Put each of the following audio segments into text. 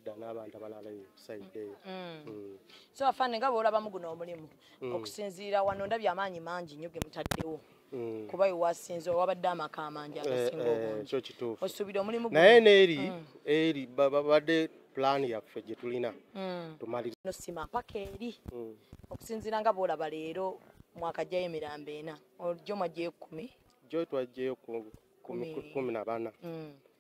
Nedda, n'abantu abalala eyo side eyo. So afande, nga bw'olabamu guno omulimu, okusinziira wano ndabye amaanyi mangi nnyo ge mutaddewo, kuba wewasinze wabadde amaka amangi agasinga obungi. Kyo kituufu. Osuubira omulimu Naye neeri eri babadde plan yaffe gye tulina tumaliriza. No sima mpaka eri. Okusinziira nga bw'olaba leero mwakajjayo emirambo 4, ojjo mwajjayo 10. Jo twajjayo 14,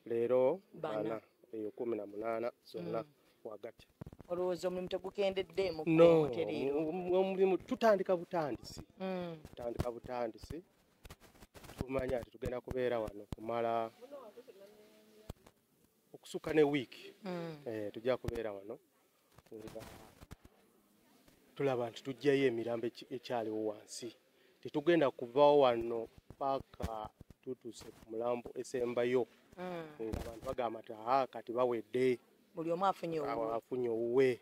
leero 4. 4, eyo 18 zonna wagati. Olowooza omulimu tegukendedde mu No, tereero? Omulimu tutandika butandisi. Tutandika butandisi. Tumanya nti tugenda kubeera wano kumala okusukka ne wiiki. Tujja kubeera wano nga tulaba nti tuggyayo emirambo ekyaliwo wansi. Tetugenda kuvawo wano paka tutuuse ku mulambo esembayo, ng'abantu bagamba nti aa, kati bawedde. Buli omu afunye Awo owuwe. Afunye owuwe,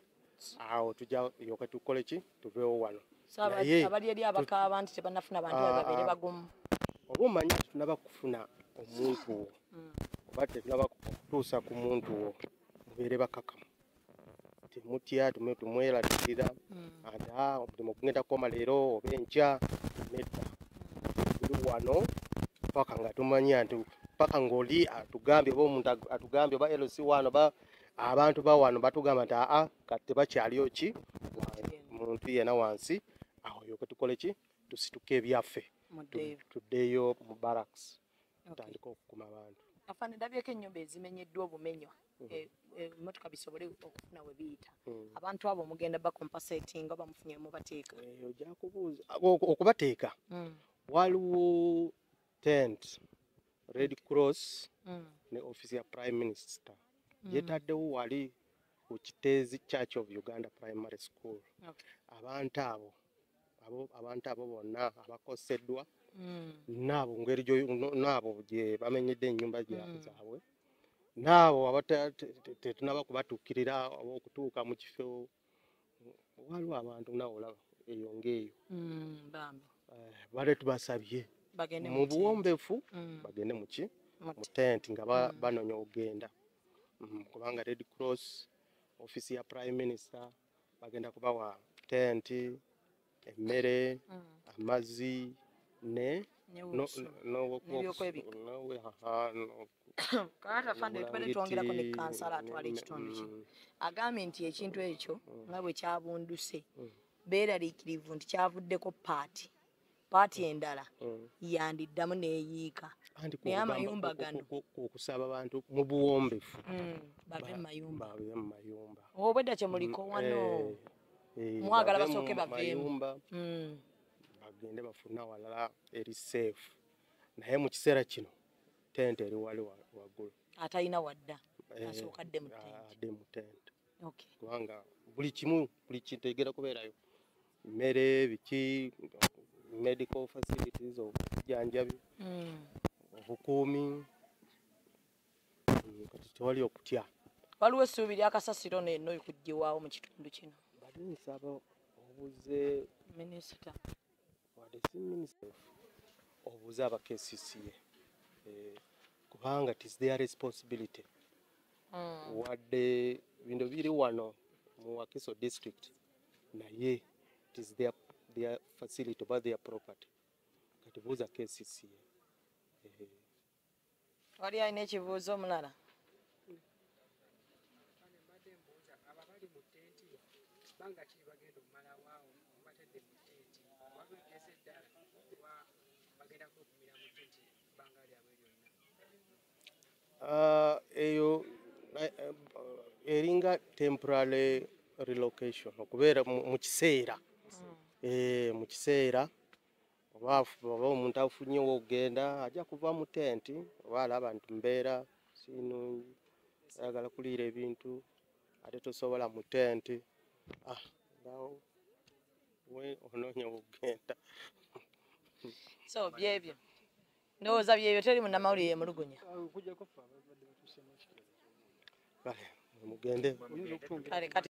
awo tujja yoka tukole ki, tuveewo wano. So Naye abali eri abakaaba nti tebannafuna bantu Ah, babeere ah. bagumu. Oba omanyi nti tunaba kufuna omuntu wo, oba tetunaba kutuusa ku muntu wo, mubeere bakakamu, temutya, tumweraliikirira ati "Ah, omulimu gugenda kukoma leero oba enkya." Nedda, tuli wano paka nga tumanya nti paka ng'oli atugambye oba omuntu atugambye oba LC wano oba abantu ba wano batugamba nti aa, kati tebakyaliyo ki muntu yenna wansi awo, yoke tukole ki, tusituke ebyaffe. Muddeyo. Tuddeyo mu barracks, tutandike okukuma abantu. Afande, ndabyeko ennyumba ezimenyeddwa obumenywa, emmotoka bisobole okufuna we biyita. Abantu abo mugenda bacompensatinga oba mufunye mubateeka? Ojja kubuuza okubateeka. Waliwo tent Red Cross ne office ya Prime Minister gyetaddewo wali ku Kiteezi Church of Uganda Primary School. Abantu abo bonna abakoseddwa naabo ngeri naabo gye bamenyedde ennyumba zaabwe, naabo tetunaba kubatuukirira oba okutuuka mu kifo, waliwo abantu nawe olaba eyo ng'eyo. Bambi. Bale tubasabye bagende mu mu tent. Buwombeefu bagende muki mu mu tent nga banoonya okugenda. Kubanga Red Cross, office ya Prime Minister bagenda kubawa tent, emmere, amazzi ne Ne obusulo. N'ebyokwebikka. Kakati afande, tubadde twongerako ne kansala atwala ekitundu kino, agambye nti ekintu ekyo nga bwe kyabunduse, beeraliikirivu nti kyavuddeko part endala yandiddamu n'eyiika. Anti Naye amayumba gano okusaba abantu mu buwombefu bave mu mayumba. Bave mu mayumba. Obwedda kyemuliko wano. Mwagala Bave mu basooke baveemu. mayumba, bagende bafune awalala eri safe, naye mu kiseera kino tente eri wali waggulu. Atalina wadda asooka adde mu tent. Adde mu tent. Okay. Kubanga buli kimu, buli kintu egenda kubeerayo, mmere, biki, medical facilities, obujjanjabi, obukuumi. Kati tewali okutya. Waliwo essuubi lyakasasiro neno okuggyibwawo mu kitundu kino? Bali nsaba obuze Minisita. Wadde si minisita, obuze aba KCCA, kubanga it is their responsibility. Wadde bino biri wano mu Wakiso District, naye it is their facility oba their property. Kati buuza KCCA. Wali alina ekibuuzo omulala? Mbadde mbuuza, abo abali mu tenti bbanga ki bagenda okumalawo awo mubatadde mu tenti? Waliwo egeza eddala oba bagenda kwegumira mu tenti ebbanga lyabwe lyonna? Ah, eyo eringa temporary relocation, okubeera mu kiseera, mu kiseera oba omuntu afunyewo okugenda, ajja kuva mu tenti oba alaba nti mbeera sinungi, ayagala kuliira ebintu ate tosobola mu tenti, ah, awo we onoonya okugenda. So byebyo, ndowooza byebyo, teri munnamawulire yemulugunya. Okujjako ffe ababadde batuuseemu ekiro. Kale mugende. Oyinza okutwongera Kale kati.